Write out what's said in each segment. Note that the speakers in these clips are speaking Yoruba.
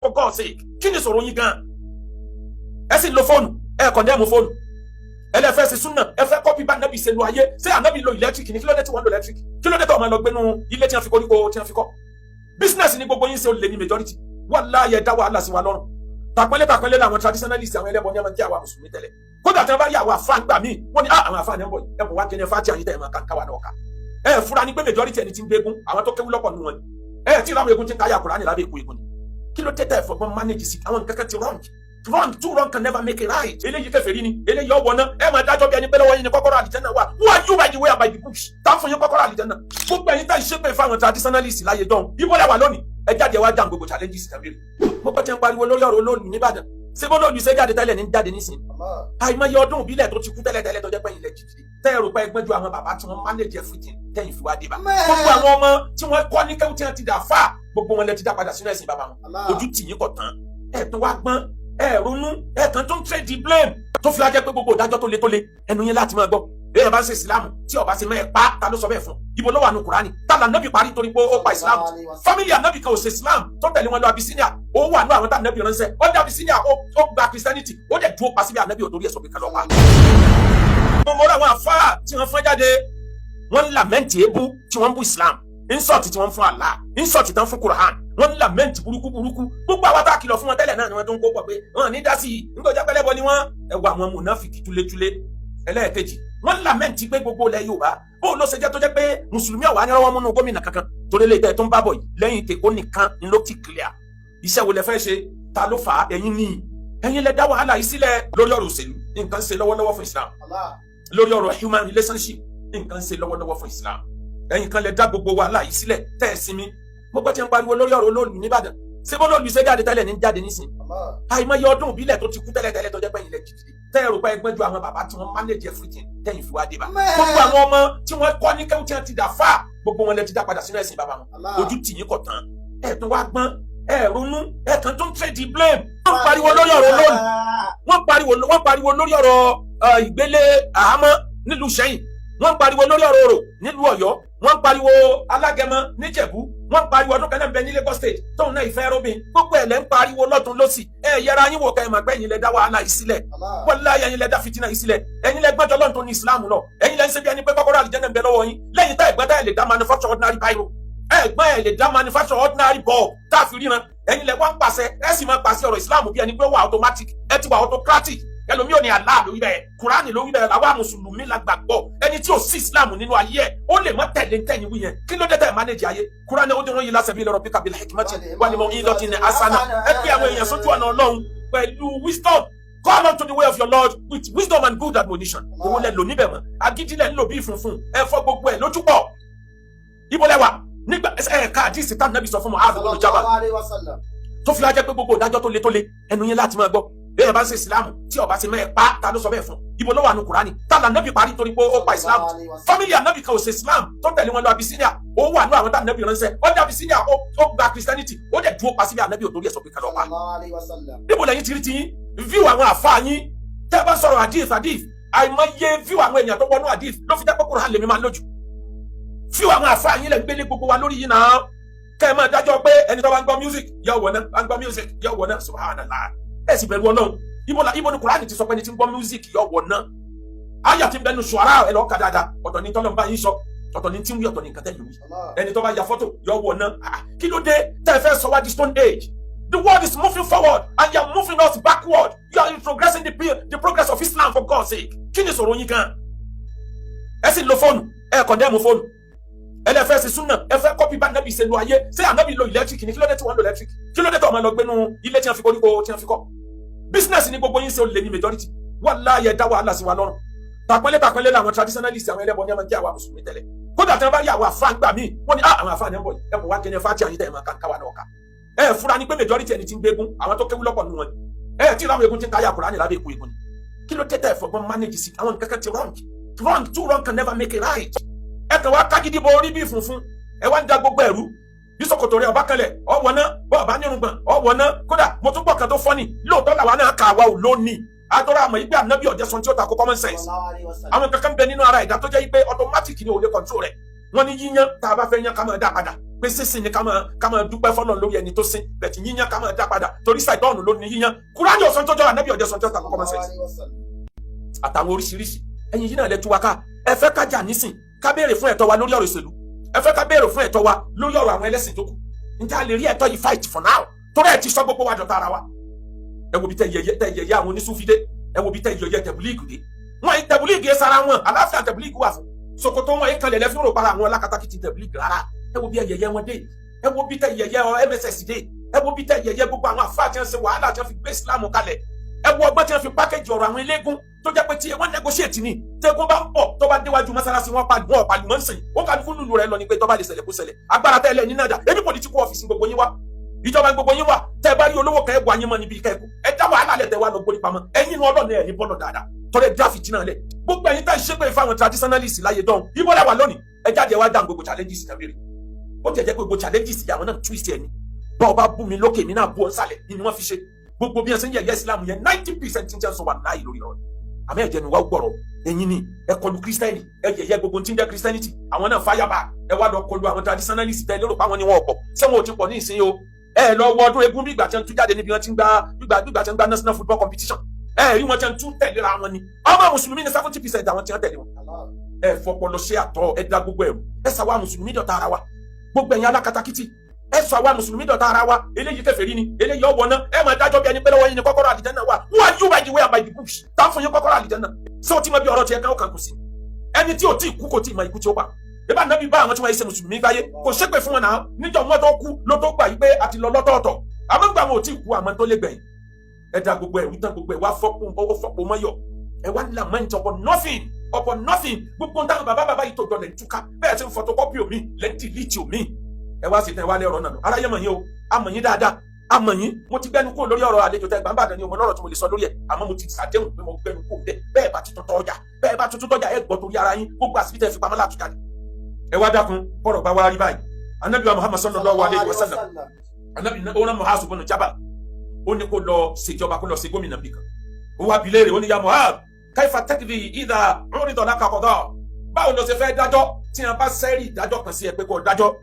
For God's sake, kí ni sọ̀rọ̀ yín gan? Ẹ sì lo fóònù, ẹ condemn fóònù. Ẹ lẹ fẹ́ ṣe súnà, ẹ fẹ́ copy bá nàbì ṣe lu ayé. Ṣé ànábì lo electric ni? Kí ló dé tí wọ́n lo electric? Kí ló dé tó ọmọ lọ gbénu ilé tí wọ́n fi koríko tí wọ́n fi kọ́? Business ni gbogbo yín ṣe, olè ní majority. Wallahi, ẹ dá wàhálà sí wa lọ́rùn. Tàpẹ́lẹ́ tàpẹ́lẹ́ làwọn traditionalist, àwọn ẹlẹ́bọ ní ẹ̀ma jẹ́ àwa mùsùlùmí tẹ́lẹ̀. Kódà tí wọ́n bá rí àwọn àfa gbà míì, wọ́n ní àwọn àfa ní ẹ̀ ń bọ̀ yìí, ẹ̀ bọ̀ wá kẹ́ni ẹ̀fà tí àyín tẹ̀ ẹ̀ máa kà káwa náà ká. Ẹ̀ fura ní pé majority ẹni tí ń gbégún, àwọn tó kéwú lọ́pọ̀ nù wọn ni ẹ̀ tí ìlànà egun ti ń káyà Kùránì lábẹ́ èkó egun ni. Kí ló tẹ́tẹ́ ẹ̀fọ́gbọ́n manage sí àwọn nǹkan kan ti wrong wrong? Two wrong can never make a right. Eléyìí kèfèrí ni, eléyìí ọwọ́ náà. Ẹ máa dájọ́ bí ẹni pé lọ́wọ́ yín ni kọ́kọ́rọ́ àlìjẹ́nà wà. Who are you, by the way and by the bush, tá ń fún yín kọ́kọ́rọ́ àlìjẹ́nà? Gbogbo ẹ̀yin tá ìṣépè fáwọn traditionalists láyé dán, ibo lẹ wà lónìí? Ẹ jáde wá jàm gbogbo challenges tàbí mo gbọ́ tí ń pariwo lórí ọ̀rọ̀ olóòlù nìbàdàn. Ṣé bó lóòlù ṣe jáde tẹ́lẹ̀ ní jáde nísìn? Àìmọye ọdún ìbílẹ̀ tó ti kú tẹ́lẹ̀ tẹ́lẹ̀ tó jẹ́ pé ilẹ̀ jìjì tẹ́ ẹ rò pé ẹgbẹ́ ju àwọn bàbá tí wọ́n manage everything tẹ́yìn fi wá dé bá. Gbogbo àwọn ọmọ tí wọ́n kọ́ ní kéwù tí wọ́n ti dà fà, gbogbo wọn lẹ ti dá padà sínú ẹ̀sìn bàbá wọn. Ojú tì yín kọ̀ tán, ẹ̀ tún wá gbọ́n, ẹ̀ ronú, ẹ̀ kàn tún trade the blame, tó fi wá jẹ́ pé gbogbo ìdájọ́ tó le tó le ẹnu yín láti máa gbọ́. Èèyàn bá ń ṣe ìsìlámù tí ó bá ṣe mẹ́ẹ̀ pa, ta ló sọ bẹ́ẹ̀ fún? Ibo ló wà nù Kùránì? Ta là nábì parí torí pé ó pa ìsìlámù? Family ànábì kan ò ṣe ìsìlámù tó tẹ̀lé wọn lọ Abyssinia. Ó wà nù àwọn tá ànábì ránṣẹ́. Ó dé Abyssinia, ó gba Christianity, ó dẹ̀ dúró pa síbi ànábì ò torí ẹ̀ sọ pé kálọ̀ pa. Mo mọ̀ àwọn àfáà tí wọ́n fọ́n jáde, wọ́n ń lament èébú tí wọ́n ń bú Islam, insult tí wọ́n ń fún Allah, insult tí wọ́n fún Quran. Wọ́n ń lament burúkú burúkú. Gbogbo àwọn tá a kìlọ̀ fún wọn tẹ́lẹ̀ náà ni wọ́n tó ń kó pọ̀ pé wọ́n ní dá sí i nígbà pẹ́lẹ́bọ ni wọ́n. Ẹ wọ àwọn mùnáfìkì túlétúlé. Ẹlẹ́ẹ̀kejì, wọ́n lament pé gbogbo ilẹ̀ Yorùbá, bó ló ṣe jẹ́ tó jẹ́ pé mùsùlùmí ọ̀wá ní ọwọ́ múnú gómìnà kankan, torí lè tẹ́ tó ń bá bọ̀ yìí lẹ́yìn tèkó nìkan ni ló ti clear. Iṣẹ́ wo lẹ fẹ́ ṣe? Ta ló fà á? Ẹ̀yin ní ẹ̀yin lẹ dá wàhálà yìí sílẹ̀. Lórí ọ̀rọ̀ òṣèlú, nǹkan ṣe lọ́wọ́lọ́wọ́ fún Islam. Lórí ọ̀rọ̀ human relationship, nǹkan ṣe lọ́wọ́lọ́wọ́ fún Islam. Ẹ̀yin kan lẹ dá gbogbo wàhálà yìí sílẹ̀ tẹ́ ẹ̀ sinmi. Mo gbọ́ tí ń pariwo lórí ọ̀rọ̀ olóòlù nìbàdàn. Ṣé bó lóòlù ṣe jáde tẹ́lẹ̀ ní jáde nísìn? Àìmọye ọdún ìbílẹ̀ tó ti kú tẹ́lẹ̀ tẹ́lẹ̀ tó jẹ́ pé ilẹ̀ jìjì tẹ́ ẹ rò pé ẹgbẹ́ ju àwọn bàbá tí wọ́n manage everything tẹ́yìn fi wá dé bá. Gbogbo àwọn ọmọ tí wọ́n kọ́ ní kéwù tí wọ́n ti dà fà, gbogbo wọn lẹ ti dá padà sínú ẹ̀sìn bàbá wọn. Ojú tì yín kọ̀ tán, ẹ̀ tún wá gbọ́n, ẹ̀ ronú, ẹ̀ kàn tún trade the blame. Wọ́n pariwo lórí ọ̀rọ̀ olóòlù, wọ́n pariwo lórí ọ̀rọ̀ ìgbélé àhámọ́ nílùú Ìṣẹ́yìn, wọ́n pariwo lórí ọ̀rọ̀ orò nílùú Ọ̀yọ́, wọ́n pariwo alágẹmọ níjẹ̀bú, wọ́n pariwo ọdún kan náà ń bẹ ní Lagos State tóun náà ìfẹ́ róbìn. Gbogbo ẹ̀ lẹ́ ń pariwo lọ́tún lọ́sì. Ẹ yẹra yín wò ká ẹ mọ̀ pé ẹ̀yin lẹ dá wàhálà yìí sílẹ̀. Wallahi, ẹ̀yin lẹ dá fìtínà yìí sílẹ̀. Ẹ̀yin lẹ gbọ́njọ́ lọ́n tó ní Islam lọ. Ẹ̀yin lẹ ń ṣe bí ẹni pé kọ́kọ́rọ́ àlìjẹ́nà ń bẹ lọ́wọ́ yín, lẹ́yìn tá ẹ̀gbọ́n tá ẹ̀ lè dá manufacture ordinary biro, ẹ̀gbọ́n ẹ̀ lè dá manufacture ordinary bulb tá a fi ríran. Ẹ̀yin lẹ wá ń pàṣẹ, ẹ sì máa pàṣẹ ọ̀rọ̀ Islam bí ẹni pé ó wà automatic. Ẹ ti wà autocratic. Ẹlòmíì ò ní Allah lórí bẹ́ẹ̀, Kùránì lórí bẹ́ẹ̀. Làwa mùsùlùmí la gbàgbọ́. Ẹni tí ò sí Islam nínú ayé ẹ̀, ó lè má tẹ̀lé ntẹ̀yìn wí yẹn. Kí ló dé tẹ̀ manage ayé? Kùránì ó dúró yìí lásẹ̀ bí lọ́rọ̀ píkà bil hikmati wal mau'izati hasana. Ẹ pé àwọn èèyàn sójú ọ̀nà Ọlọ́run pẹ̀lú wisdom. Call unto the way of your Lord with wisdom and good admonition. Owó lẹ lò níbẹ̀ mọ́, agídí lẹ ń lò bí funfun. Ẹ fọ́ gbogbo ẹ lójú pọ̀. Ibo lẹ wà nígbà ẹ ká àdìsí tá nàbì sọ fún Mu'adh ibn Jabal, tó fi wá jẹ́ pé gbogbo ìdájọ́ tó le tó le ẹnu yín láti máa gbọ́? Èèyàn bá ń ṣe ìsìlámù tí ó bá ṣe mẹ́ẹ̀ pa, ta ló sọ bẹ́ẹ̀ fún? Ibo ló wà nù Kùránì? Ta là nábì parí torí pé ó pa ìsìlámù? Family ànábì kan ò ṣe ìsìlámù tó tẹ̀lé wọn lọ Abyssinia. Ó wà nù àwọn tá ànábì ránṣẹ́. Ó dé Abyssinia, ó gba Christianity, ó dẹ̀ dúró pa síbi ànábì ò torí ẹ̀ sọ pé kálọ̀ pa. Níbo lẹ́yìn tìrí tiyín? View àwọn àfa yín tẹ́ ẹ bá sọ̀rọ̀ hadith hadith, àìmọye view àwọn èèyàn tó wọnú hadith ló fi jẹ́ pé Kùránì lèmi máa ń lójú. View àwọn àfa yín lẹ̀ ń gbélé gbogbo wa lórí yìí náà, kẹ́ ẹ máa dájọ́ pé ẹni tó bá ń gbọ́ music yóò wọ̀ náà, bá ń gbọ́ music yóò wọ̀ náà. Subhanallah, ẹ sì bẹ̀rù Ọlọ́run. Ibo la ibo ni Kùránì ti sọ pé ẹni tí ń gbọ́ music yóò wọ̀ náà? Àyà tí ń bẹnu Ṣuara, ẹ lọ́ọ́ ka dáadáa. Ọ̀tọ̀ ní tọ́lọ́ ń bá yín sọ, ọ̀tọ̀ ní tí ń wí, ọ̀tọ̀ ní nǹkan tẹ́ yìí wí. Ẹni tó bá ya fọ́tò yóò wọ̀ náà. Kí ló dé tẹ́ ẹ fẹ́ sọ wá di stone age? The world is moving forward and you are moving us backward. You are progressing the progress of Islam. For God's sake, kí ni sọ̀rọ̀ yín gan? Ẹ sì lo fóònù, ẹ condemn fóònù. Ẹ lẹ fẹ́ ṣe súnà, ẹ fẹ́ copy bá nàbì ṣe lu ayé. Ṣé ànábì lo electric ni? Kí ló dé tí wọ́n lo electric? Kí ló dé tó ọmọ lọ gbénu ilé tí wọ́n fi koríko tí wọ́n fi kọ́? Business ni gbogbo yín ṣe, olè ní majority. Wallahi, ẹ dá wàhálà sí wa lọ́rùn. Tàpẹ́lẹ́ tàpẹ́lẹ́ làwọn traditionalist, àwọn ẹlẹ́bọ ní ẹ̀ma jẹ́ àwa mùsùlùmí tẹ́lẹ̀. Kódà tí wọ́n bá rí àwọn àfa gbà míì, wọ́n ní àwọn àfa ní ẹ̀ ń bọ̀ yìí, ẹ̀ bọ̀ wá kẹ́ni ẹ̀fà tí àyín tẹ̀ ẹ̀ máa káwa náà ká. Ẹ̀ fura ní pé majority ẹni tí ń gbégún, àwọn tó kéwú lọ́pọ̀ nù wọn ni ẹ̀ tí ìlànà egun ti ń káyà Kùránì lábẹ́ èkó egun ni. Kí ló tẹ́tẹ́ ẹ̀fọ́gbọ́n manage sí àwọn nǹkan kan ti wrong wrong? Two wrong can never make a right. Ẹ kàn wá kágídí bo orí bí funfun, ẹ wá ń da gbogbo ẹ̀rú. Bí ṣòkòtò rẹ ọba kanlẹ̀, ọwọ́ náà. Bọ́ ọba nírùngbọ̀n, ọwọ́ náà. Kódà mo tún gbọ́ kan tó fọ́nì. Lóòótọ́ làwa náà kà wá ò lónìí àtọ́rọ̀, àmọ́ ìgbé ànábì ọ̀jẹ̀ sọ tí ó ta ko common sense. Àwọn kankan bẹ nínú ara ẹ̀dá tó jẹ́ pé automatic ni ò lè control rẹ̀. Wọ́n ní yíyan tá a bá fẹ́ yan, ká máa dá padà, pé sísìn ni ká máa dúpẹ́ fọlọ́n lórí ẹni tó sín bẹ̀tì. Yíyan, ká máa dá padà, torí ṣàìtọ́ọ̀nù ló ní yíyan. Kúránì ọ̀sán tọ́jọ́, ànábì ọ̀dẹ́ sọ tọ́ta common sense àtàwọn oríṣiríṣi. Ẹ̀yin yìí náà lẹ tú wa ká. Ẹ fẹ́ ká jà nísìn, ká béèrè fún ẹ̀tọ́ wa lórí ọ̀rọ̀ ìṣèlú. Ẹ fẹ́ ká béèrè fún ẹ̀tọ́ wa lórí ọ̀rọ̀ àwọn ẹlẹ́sìn tó kù. Njẹ́ a lè rí ẹ̀tọ́ yìí fight for now? Torí ẹ ti sọ gbogbo wa dọ̀tá ara wa. Ẹ wo bí tẹ yẹyẹ, tẹ yẹyẹ àwọn onísúfídé. Ẹ wo bí tẹ yẹyẹ tẹbùlíìgì dé. Wọn yìí, tẹbùlíìgì yẹ sara wọn, àlàáfíà tẹbùlíìgì wà fún ṣòkòtò wọn yìí kalẹ̀ lẹ́fí rò para àwọn alákatakítí tẹbùlíìgì rárá. Ẹ wo bí ẹ yẹyẹ wọn dé. Ẹ wo bí tẹ yẹyẹ ọ MSS dé. Ẹ wo bí tẹ yẹyẹ gbogbo àwọn àfáà tí wọn ṣe wàhálà, tí wọn fi gbé Islam kalẹ̀. Ẹ wo ọgbọ́n tí wọn fi package ọ̀rọ̀ àwọn eléégún, tó jẹ́ pé tí wọ́n negotiate ni. Tẹ́gùn bá ń bọ̀, tó bá déwájú mọ́sálásí, wọn pa wọn ọ̀pá lùmọ́ ń sìn wọn kàdúkú lùlù rẹ lọ ni pé tó bá lè ṣẹlẹ̀, kó ṣẹlẹ̀. Agbára tẹ́lẹ̀ ní náà dà? Ebi political office gbogbo yín wá, ìjọba gbogbo yín wà. Tẹ́ ẹ bá rí olówó kan, ẹ wà yín mọ́ níbi kẹ́ẹ̀kú. Ẹ dá wàhálà lẹ̀, tẹ́ wà lọ gbórí pamọ́. Ẹ̀yin inú ọlọ́ọ̀ni ẹ̀ ní bọ́lọ̀ dáadáa tọ́lẹ̀ dá fìtínà lẹ̀. Gbogbo ẹ̀yin tá ìṣépè fáwọn traditionalist láyé dán, ibo lẹ wà lónìí? Ẹ jáde wá dáhùn gbogbo challenges tàbí rè. Ó tẹ̀ jẹ́ pé gbogbo challenges yìí, àwọn náà twist ẹ̀ ni. Bá ọba bú mi lókè, mi náà bú ọ nsàlẹ̀ ni wọ́n fi ṣe gbogbo bí ẹ ṣe ń yẹ̀yẹ́ Islam yẹn. 90% ti ń sọ wà láàyè lórí ọ̀rọ̀. Àmọ́ ẹ̀jẹ̀ ni wàá gbọ̀rọ̀ ẹ̀yin ni ẹ kọlu Kírísítẹ́nì, ẹ yẹ̀yẹ́ gbogbo tí ń jẹ́ Christianity. Àwọn náà fáyàbà. Ẹ wá lọ kọlu àwọn traditionalist tẹ lérò pé àwọn ni wọn ọ̀pọ̀. Ṣé wọn ò ti pọ̀ ní ìsìn o? Ẹ lọ wọ ọdún eégún, bí ìgbà tí wọ́n tún jáde níbi wọ́n ti ń gbá, gbígbà tí wọ́n ń gbá national football competition. Ẹ rí wọn tí wọ́n tún tẹ̀léra wọn ni. Ọmọ mùsùlùmí ní 70% àwọn tí wọ́n tẹ̀lé wọn. Ẹ fọpọlọ ṣe àtọ, ẹ dá gbogbo ẹrù, ẹ sọ àwa mùsùlùmí dọ̀tá ara wa. Gbogbo ẹ̀yin alákatakítí, ẹ sọ àwa mùsùlùmí dọ̀tá ara wa. Eléyìí kèfèrí ni, eléyìí ọwọ́ náà. Ẹ máa dájọ́ bí ẹni pé lọ́wọ́ yín ni kọ́kọ́rọ́ àlìjánnà wà. Who are you, by the way and by the bush, tá fún yín kọ́kọ́rọ́ àlìjánnà? Ṣé o ti mọ bí ọ̀rọ̀ tiẹ̀ kan ó kàn kù sí? Ẹni tí ò tí kú kò tí ì mọ ikú tí ó pa. Ibà nàbí bá àwọn tí wọ́n ṣe mùsùlùmí gbáyé, kò ṣépè fún wọn náà. Níjọ́ wọn tó kú ló tó gbà yí pé àti lọ lọ́tọ̀ọ̀tọ̀. Àmọ́ gbà wọn ò tí ì kú, àmọ́ tó lè gbẹ̀yìn. Ẹ da gbogbo ẹ̀rú tán, gbogbo ẹ̀ wá fọ́pọ̀, ó fọ́pọ̀ mọ́yọ̀. Ẹ wá lament upon nothing, upon nothing. Gbogbo táwọn bàbá bàbá yìí tó jọ lẹ̀ ń túká bẹ́ẹ̀ tí ń photocopy omi lẹ́ ń delete omi. Ẹ wá sí tán, ẹ wá lẹ́rọ náà lọ. Aráyé mọ̀ yín o, a mọ̀ yín dáadáa, a mọ̀ yín. Mo ti gbẹ́nu kúrò lórí ọ̀rọ̀ àlejò tẹ gbàǹbàdàn ni o. Mo lọ́rọ̀ tí mo lè sọ lórí ẹ̀, àmọ́ mo ti ṣàdéhùn pé mo gbẹ́nu kúrò bẹ́ẹ̀. Bẹ́ẹ̀ bá tuntun tọ́jà, bẹ́ẹ̀ bá tuntun tọ́jà, ẹ gbọ́ torí ara yín. Gbogbo àsìbí tẹ́ fi pamọ́ látújáde. Ẹ wá dákun, bọ́rọ̀ bá wá rí báyìí, anabi wa Muhammad sallallahu alayhi wa sallam, anabi ó rán Mu'adh ibn Jabal. Ó ní kó lọ ṣèjọba, kó lọ ṣe gómìnà bìkan. Ó wá bi léèrè, ó ní: "Ya Mu'adh, kayfa taqdi idha urida laka qada?" Báwo ló ṣe fẹ́ dájọ́ tí wọn bá sẹ́rí ìdájọ́ kan sí ẹ pé kó dájọ́?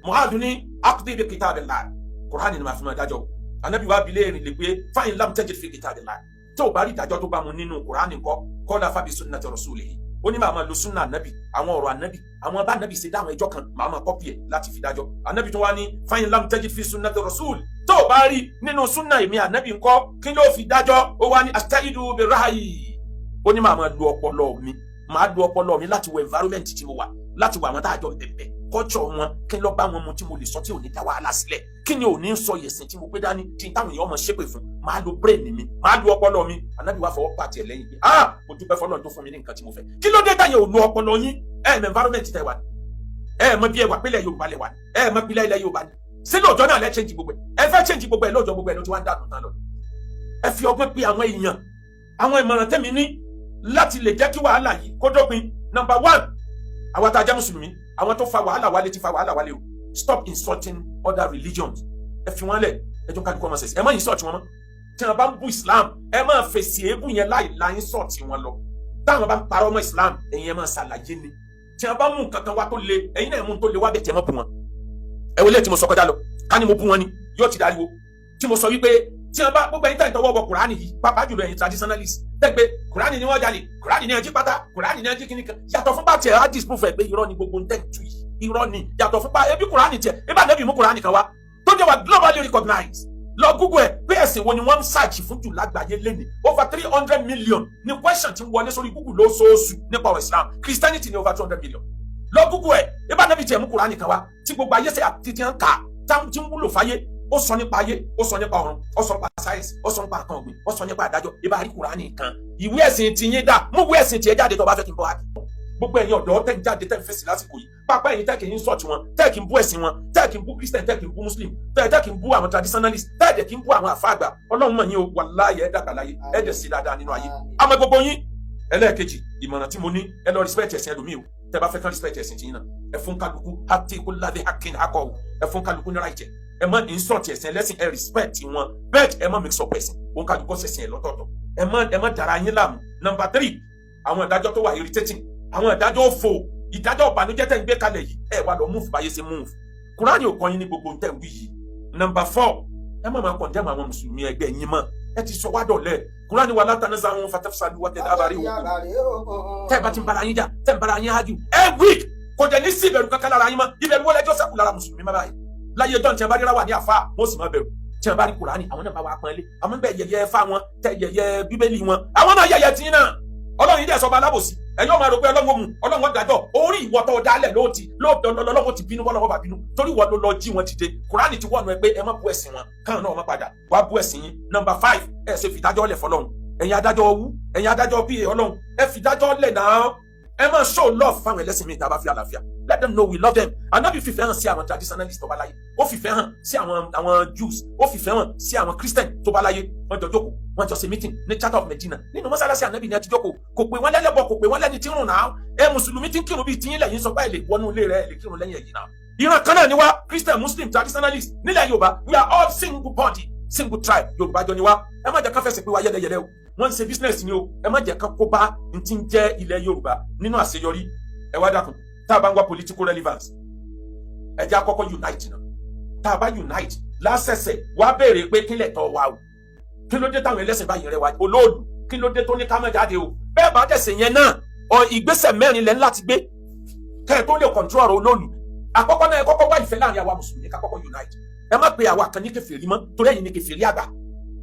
Mu'adh ní: "Aqdi bi kitabillah." Kùránì ni màá fi máa dájọ́. Anabi wá bi léèrè lè pé: "Fa in lam tajid fi kitabillah?" Tó o bá rí ìdájọ́ tó bá mu nínú Kùránì ńkọ́? Qala fa bi sunnati rasulihi. Ó ní màá máa lo sunna anabi, àwọn ọ̀rọ̀ anabi, àwọn bá anabi ṣe dáhùn ẹjọ́ kan, màá máa copy ẹ̀ láti fi dájọ́. Anabi tó wá ní: "Fa in lam tajid fi sunnati rasul?" Tó o bá rí nínú sunna èmi anabi ńkọ́, kí ló fi dájọ́? Ó wá ní: "Astaidu bi ra'yi." Ó ní màá máa lo ọpọlọ mi, màá lo ọpọlọ mi láti wọ environment tí mo wà, láti wọ àwọn tá a jọ bẹ̀bẹ̀, culture wọn, kí n lọ bá wọn mu tí mo lè sọ tí ò ní dá wàhálà sílẹ̀, kí ni ò ní sọ yẹ̀sìn tí mo gbé dání tí n táwọn èèyàn mọ̀ ṣépè fún. Màá lo brain mi, màá lo ọpọlọ mi. Anabi wa fọwọ́ pàtì ẹ̀ lẹ́yìn pé: "Ah, mo dúpẹ́ fọlọ́run tó fún mi ní nǹkan tí mo fẹ́." Kí ló dé táyà ò lo ọpọlọ yín? Ẹ mọ environment tẹ wà ní, ẹ mọ bí ẹ wà pílẹ̀ Yorùbá lẹ wà ní, ẹ mọ pílẹ̀ ilẹ̀ Yorùbá ní. Sí lóòjọ́ náà lẹ change gbogbo ẹ? Ẹ fẹ́ change gbogbo ẹ lóòjọ́, gbogbo ẹ ló ti wá ń dànù tán lọ. Ẹ fi ọgbọ́n pe àwọn èèyàn. Àwọn ìmọ̀ràn tẹ́mi ní láti lè jẹ́ kí wàhálà yìí kó dópin: number one, àwọn tá a jẹ́ mùsùlùmí, àwọn tó fa wàhálà wálé ti fa wàhálà wálé o. Stop insulting other religions. Ẹ fi wọn lẹ̀, ẹ jọ kálukú ọmọ sẹ̀sẹ̀. Ẹ má insult wọn mọ́. Tí wọn bá ń bú Islam, ẹ má fèsì èébú yẹn láì la insult wọn lọ. Táwọn bá ń parọ́ mọ́ Islam, ẹ̀yin ẹ má ṣàlàyé ni. Tí wọn bá mú nǹkan kan wá tó le, ẹ̀yin náà mú tó le wá bẹ̀, tí ẹ má bú wọn. Ẹ wọlé tí mo sọ kọjá lọ, ká ní mo bú wọn ni, yóò ti dariwo. Tí mo sọ wípé tí wọn bá gbogbo ẹ̀yin tẹ̀ ń tọwọ́ bọ Kùránì yìí, pàápàá jùlọ ẹ̀yin traditionalist tẹ́ pé Kùránì ni wọ́n jalè, Kùránì ni ẹjí pátá, Kùránì ni ẹjí kíní kan, yàtọ̀ fún bá tiẹ̀ á disprove ẹ̀ pé irọ́ ni gbogbo ń tẹ̀ ń tu yìí, irọ́ ni. Yàtọ̀ fún bá ebi Kùránì tiẹ̀, ebi ànábì mú Kùránì kan wá tó jẹ́ wà globally recognized. Lọ Google ẹ̀ pé ẹ̀sìn wo ni wọ́n ń search fún jù lágbàáyé lẹ́nìí. Over 300 million ní question tí ń wọlé sórí Google lóṣooṣù nípa ọ̀rọ̀ Islam. Christianity ní over 200 million. Lọ Google ẹ̀. Ebi ànábì tiẹ̀ mú Kùránì kan wá tí gbogbo ayé ṣe àti tí ń kà, tí ń wúlò fáyé. Ó sọ nípa ayé, ó sọ nípa ọ̀run, ó sọ nípa sáyẹ́nsì, ó sọ nípa nǹkan ọ̀gbìn, ó sọ nípa àdájọ́. Ibà rí Kùránì kan, ìwé ẹ̀sìn ti yín dà? Mú ìwé ẹ̀sìn tiẹ̀ jáde tó bá fẹ́ kí n bọ́ wá. Gbogbo ẹ̀yin ọ̀dọ́ tẹ́ ń jáde, tẹ́ ń fèsì lásìkò yìí, pápá ẹ̀yin tẹ́ kì í sọ̀tì wọn, tẹ́ kì í bú ẹ̀sìn wọn, tẹ́ kì í bú Christian, tẹ́ kì í bú Muslim, tẹ́ kì í bú àwọn traditionalist, tẹ́ dẹ̀ kì í bú àwọn àfáàgbà, Ọlọ́run mọ̀ yín o. Wàláyé, ẹ̀ dàgbà láyé, ẹ̀ dẹ̀ sí dáadáa nínú ayé. Àmọ́ gbogbo yín, ẹlẹ́ẹ̀kejì ìmọ̀ràn tí mo ní, ẹ lọ respect ẹ̀sìn ẹlòmíì o. Tẹ́ bá fẹ́ kán respect ẹ̀sìn tiyín náà, ẹ fún kálukú àti kulli haqqin haqqahu. Ẹ fún kálukú ní right. Ẹ má insult ẹ̀sìn ẹlẹ́sìn, ẹ respect wọn bẹ́ẹ̀. Ẹ má mix up ẹ̀sìn. Òun kálukú ṣẹ̀sìn ẹ̀ lọ́tọ̀ọ̀tọ̀. Ẹ má dara yín láàmú. Number three, àwọn ìdájọ́ tó wà irritating, àwọn ìdájọ́ òfò. Ìdájọ́ ìbànújẹ́ tẹ̀ ń gbé kalẹ̀ yìí, ẹ wá lọ move báyé ṣe move. Kúránì ò kọ́ yín ní gbogbo tẹ̀ ń wí yìí. Number four, ẹ má máa condemn àwọn mùsùlùmí ẹgbẹ́ yín mọ́. Ẹ ti sọ wá dọ̀lẹ́. Kúránì wà látàná sáwọn fatafsalu wa tẹ̀lé abárí òkú. Tẹ́ ẹ bá ti ń bára yín jà, tẹ́ ẹ ń bára yín hájú, ẹ weak. Kò dẹ̀ ní sí ìbẹ̀rù kankan lára yín mọ́. Ìbẹ̀rù wọlé ẹjọ́ sẹ́kù lára mùsùlùmí má báyìí? Láyé dọ́n, tí a bá ríra wà ní àfa, wọ́n sì máa bẹ̀rù. Tí a bá rí Kùránì, àwọn náà bá wà pọ́nlé. Àwọn bẹ́ẹ̀ yẹyẹ fá wọn, tẹ yẹyẹ Bíbélì wọn, àwọn náà yẹyẹ tí náà. Ọlọ́run yìí dẹ̀ sọba alábòsí. Ẹ̀yin ọmọ rò pé Ọlọ́run ó mú, Ọlọ́run ó dájọ́ orí ìwọ tó dálẹ̀ lóòtì lóòtọ́. Ọlọ́run ti bínú, bọ́lọ́wọ́ bá bínú torí ìwọ ló lọ jí wọn dìde. Kùránì ti wọ̀nù ẹ pé ẹ má bú ẹ̀sìn wọn, káwọn náà má padà wá bú ẹ̀sìn yín. Number five, ẹ ṣe fìdájọ́ lẹ̀ fọlọ́run. Ẹ̀yin adájọ́ owú, ẹ̀yin adájọ́ pa, Ọlọ́run, ẹ fìdájọ́ lẹ̀ náà. Ẹ máa show love fáwọn ẹlẹ́sìn mi tá a bá fi àlàáfíà. Let them know we love them. Anabi fìfẹ́ hàn sí àwọn traditionalists tó bá láyé, ó fìfẹ́ hàn sí àwọn Jews, ó fìfẹ́ hàn sí àwọn Christian tó bá láyé. Wọ́n jọ jókòó, wọ́n jọ ṣe meeting ní Charter of Medina. Nínú mọ́sálásí Anabi ní ẹ ti jókòó. Kò pé wọ́n lẹ́lẹ́bọ̀, kò pé wọ́n lẹ́ni tí ń rùn náà. Ẹ mùsùlùmí tí ń kírun bíi tiyín lẹ́yìn sọ pé ẹ lè wọnú ilé rẹ, ẹ lè kírun lẹ́yìn ẹ̀yìn náà. Ìran kan náà ni wá, Christian, Muslim, traditionalist nílẹ̀ Yorùbá. We are all single body, single tribe. Yorùbá jọ ni wá. Ẹ má jẹ́ ká fẹsẹ̀ pé wá yẹlẹyẹlẹ o. Wọ́n ń ṣe business ni o. Ẹ má jẹ́ ká kó bá n ti ń jẹ́ ilẹ̀ Yorùbá nínú àṣeyọrí. Ẹ wá dákun, tá a bá ń wá political relevance, ẹ jẹ́ àkọ́kọ́ unite náà. Tá a bá unite lásẹ̀sẹ̀ wá béèrè pé kílẹ̀ tọ́ wa o, kí ló dé táwọn ẹlẹ́sìn báyìí rẹ wá olóòlù, kí ló dé tó ní ká má jáde o. Bẹ́ẹ̀ bá dẹ̀sẹ̀ yẹn náà ọ, ìgbésẹ̀ mẹ́rin lẹ́ ń láti gbé kẹ́ ẹ tó lè control ọ̀rọ̀ olóòlù. Àkọ́kọ́ náà, ẹ kọ́kọ́ wá ìfẹ́ láàrin àwa mùsùlùmí, ká kọ́kọ́ unite. Ẹ má pe àwa kan ní kèfèrí mọ́, torí ẹ̀yin ní kèfèrí àgbà.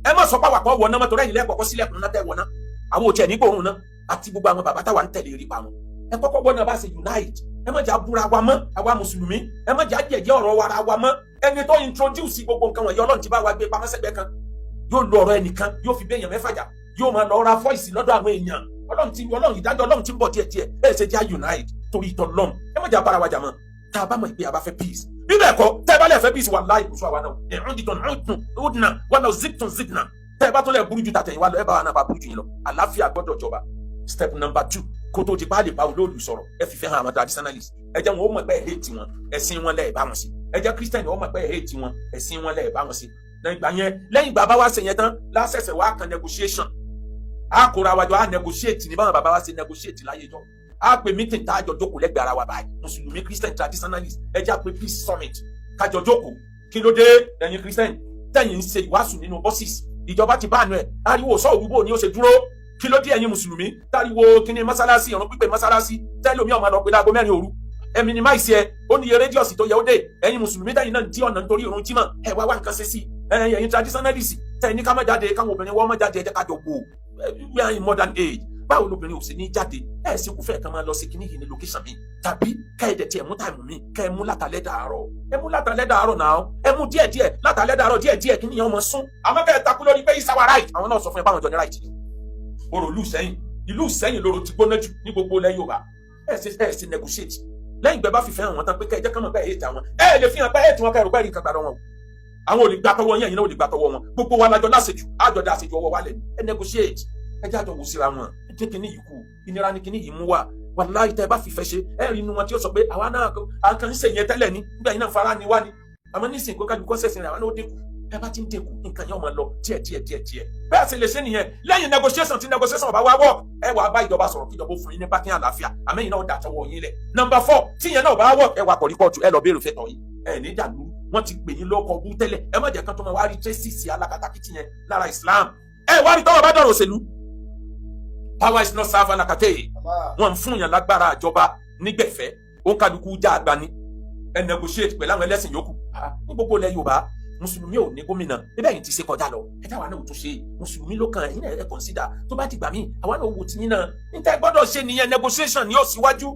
Ẹ má sọ pé àwa kan wọ̀ náà mọ́, torí ẹ̀yin lẹ́kọ̀ọ́kọ́ sílẹ̀kùn náà tẹ̀ wọ̀ náà. Àwọn òtí ẹ̀ ní gbòòrùn náà àti gbogbo àwọn bàbá táwa ń tẹ̀lé rí pa wọn. Ẹ kọ́kọ́ wọ́n náà bá ṣe unite. Ẹ má jà búra wa mọ́, àwa mùsùlùmí. Ẹ má jà jẹ̀jẹ̀ ọ̀rọ̀ wa ra wa mọ́. Ẹni tó introduce gbogbo nǹkan wọ̀nyí, Ọlọ́run ti bá wa gbé pamọ́ sẹ́gbẹ́ kan. Yóò lo ọ̀rọ̀ ẹnìkan, yóò fi béèyàn mẹ́fà jà, yóò máa lọ ra voice lọ́dọ̀ àwọn èèyàn. Ọlọ́run ti, Ọlọ́run, ìdájọ́ Ọlọ́run ti ń bọ̀ díẹ̀díẹ̀. Ẹ ṣe jẹ́ unite torí ìtọ́ lọ́m. Ẹ má jà bára wa jà mọ́, tá a bá mọ̀ pé a bá fẹ́ peace. Bí bẹ́ẹ̀ kọ́, tẹ́ ẹ bá lẹ̀ fẹ́ peace, wallahi, kò sọ àwa náà ẹ̀rùn dìtọ̀ ọ̀dùnà wà náà ziptun zipna. Tẹ́ ẹ bá tún lẹ̀ burú ju tàtẹ̀yìn wa lọ, ẹ bá wa náà bá burú jù yín lọ. Àlàáfíà gbọ́dọ̀ jọba. Step number two, kó tó di páàlì bá olóòlù sọ̀rọ̀, ẹ fìfẹ́ hàn àwọn traditionalist. Ẹ jẹ́ wọn ó mọ̀ pé ẹ hate wọn, ẹ̀sìn wọn lẹ́ẹ̀ bá wọn sí. Ẹ jẹ́ Christian ó mọ̀ pé ẹ hate wọn, ẹ̀sìn wọn lẹ́ẹ̀ bá wọn sí. Lẹ́yìn ìgbà yẹn, lẹ́yìn ìgbà bá wá ṣe yẹn tán, lásẹ̀sẹ̀ wá kan negotiation. A kóra wa jọ, a negotiate ní báwọn bàbá wa ṣe negotiate láyé jọ. A pè meeting tá a jọ jókòó lẹ́gbẹ̀ẹ́ ara wa báyìí, mùsùlùmí, Christian, traditionalist. Ẹ jẹ́ a pè peace summit, kájọ jókòó. Kí ló dé ẹ̀yin Christian tẹ̀yin ń ṣe ìwàásù nínú buses? Ìjọba ti ban ẹ̀. Ariwo sọ òwúbò ni ó ṣe dúró. Kí ló dé ẹ̀yin mùsùlùmí táriwo kíní mọ́sálásí, ọ̀run pípé mọ́sálásí, tẹ́lómi ọmọ lọ pé láago 4 òru? Ẹ minimize ẹ, ó ní iye radius tó yẹ ó dé. Ẹ̀yin mùsùlùmí tẹ̀yin náà dí ọ̀nà nítorí ìrun jímọ̀, ẹ wá wá nǹkan ṣe sí. Ẹ̀yin traditionalist tẹ̀yin ní ká má jáde, káwọn obìnrin wọ́n má jáde, ẹ jẹ́ ká jọ wò. We are in modern age. Báwo lobìnrin ò sì ní jáde? Ẹ sì kú fẹ́ kàn máa lọ sí kíní yìí ní location mi, tàbí kẹ́ ẹ dẹ̀ tiẹ̀ mú time mi, kẹ́ ẹ mú látàlẹ́ dàárọ̀. Ẹ mú látàlẹ́ dàárọ̀ náà, ẹ mú díẹ̀ díẹ̀ látàlẹ́ dàárọ̀, díẹ̀ díẹ̀, kíní yẹn ọmọ sún. Àmọ́ kẹ́ ẹ takú lórí pé it's our right, àwọn náà sọ fún ẹ báwọn jọ ní right ni. Orò ìlú Ìsẹ́yìn, ìlú Ìsẹ́yìn lóró ti gbóná jù ní gbogbo ilẹ̀ Yorùbá. Ẹ ṣe negotiate. Lẹ́yìn ìgbẹ́ bá fìfẹ́ hàn wọ́n tán pé kẹ́ ẹ jẹ́ kán mọ̀ pé ẹ hate àwọn, ẹ lè fi hàn pé ẹ hate wọn, kẹ́ ẹ rò pé ẹ rí nǹkan gbà lọ́wọ́ wọn. Àwọn ò lè gbà tọwọ́ yẹn, ẹ̀yin náà ò lè gbà tọwọ́ wọn. Gbogbo wa lájọ láṣejù, àjọ dá àṣejù ọwọ́ wa lẹ̀. Ẹ negotiate, ẹ jẹ́ àjọ wò síra wọn. Ẹ jẹ́ kíní yìí kú, ìnira ni kíní yìí mú wá. Wàláhì, tẹ́ ẹ bá fìfẹ́ ṣe, ẹ rí inú wọn tí ó sọ pé àwa náà à kàn ń ṣe yẹn tẹ́lẹ̀ ní nígbà yìí náà, fara ni wá ni. Àmọ́ nísìnyí, kó kájú kó sẹ̀sìn rẹ̀, àwọn náà ó dínkù. Ẹ bá ti ń dínkù, nǹkan yẹn ó máa lọ díẹ̀ díẹ̀ díẹ̀ díẹ̀. Bẹ́ẹ̀ sì lè ṣe nìyẹn. Lẹ́yìn negotiation, tí negotiation bá wá work, ẹ wàá bá ìjọba sọ̀rọ̀ kí ìjọba ó fún yín ní bákí àlàáfíà. Àmẹ́yìn náà dà tọwọ́ yín lẹ̀. Number four, tí yẹn náà bá work, ẹ wà kọ̀rí kóòtù, ẹ lọ béèrè fẹ́ tọ̀ yín. Ẹ ní dàlú. Wọ́n ti pè yín lóko bú tẹ́lẹ̀, ẹ má jẹ́ kán tó máa wá rí traces alákatakítí yẹn lára Islam. Ẹ wá rí tọ́wọ́ bá dọ̀rọ̀ òṣèlú, power is not serve alakate. Wọ́n ń fún yàn lágbára àjọba nígbẹ̀fẹ́, ó ń kálukú já àgbà ni. Ẹ negotiate pẹ̀lú àwọn ẹlẹ́sìn yòókù ní gbogbo ilẹ̀ Yorùbá. Mùsùlùmí ò ní gómìnà bíbẹ́ yìí ti ṣe kọjá lọ. Ẹ táwa náà ò tún ṣe mùsùlùmí ló kàn. Ẹ̀yin náà ẹ consider, tó bá ti gbà mí, àwa náà wò tí yín náà. Níta gbọ́dọ̀ ṣe nìyẹn. Negotiation ni ó síwájú.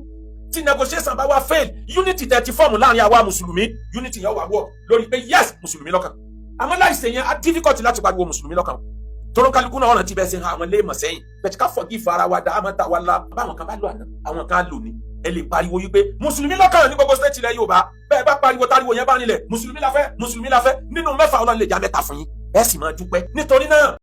Tí negotiation bá wá fail, unity tẹ̀ ti form láàrin àwa mùsùlùmí, unity yẹn wà wọ̀ lórí pé yes, mùsùlùmí lọ́kàn. Àmọ́ láìsè yẹn, á difficult láti pariwo mùsùlùmí lọ́kàn, tóró kálukú náà ọ̀nà tí bẹ́ẹ̀ ṣe hàn àwọn léèmọ̀ sẹ́yìn bẹ́ẹ̀ tí ká forgive ara wa dá àmọ́ tá wa la. Báwọn kan bá lò àná, àwọn kan á lò ní. Ẹ lè pariwo yí pé mùsùlùmí lọ́kàn ní gbogbo state ilẹ̀ Yorùbá. Bẹ́ẹ̀ bá pariwo, táriwo yẹn bá nílẹ̀, mùsùlùmí la fẹ́, mùsùlùmí la fẹ́, nínú mẹ́fà, Ọlọ́run lè já mẹ́ta fún yín, ẹ sì máa dúpẹ́ nítorí náà.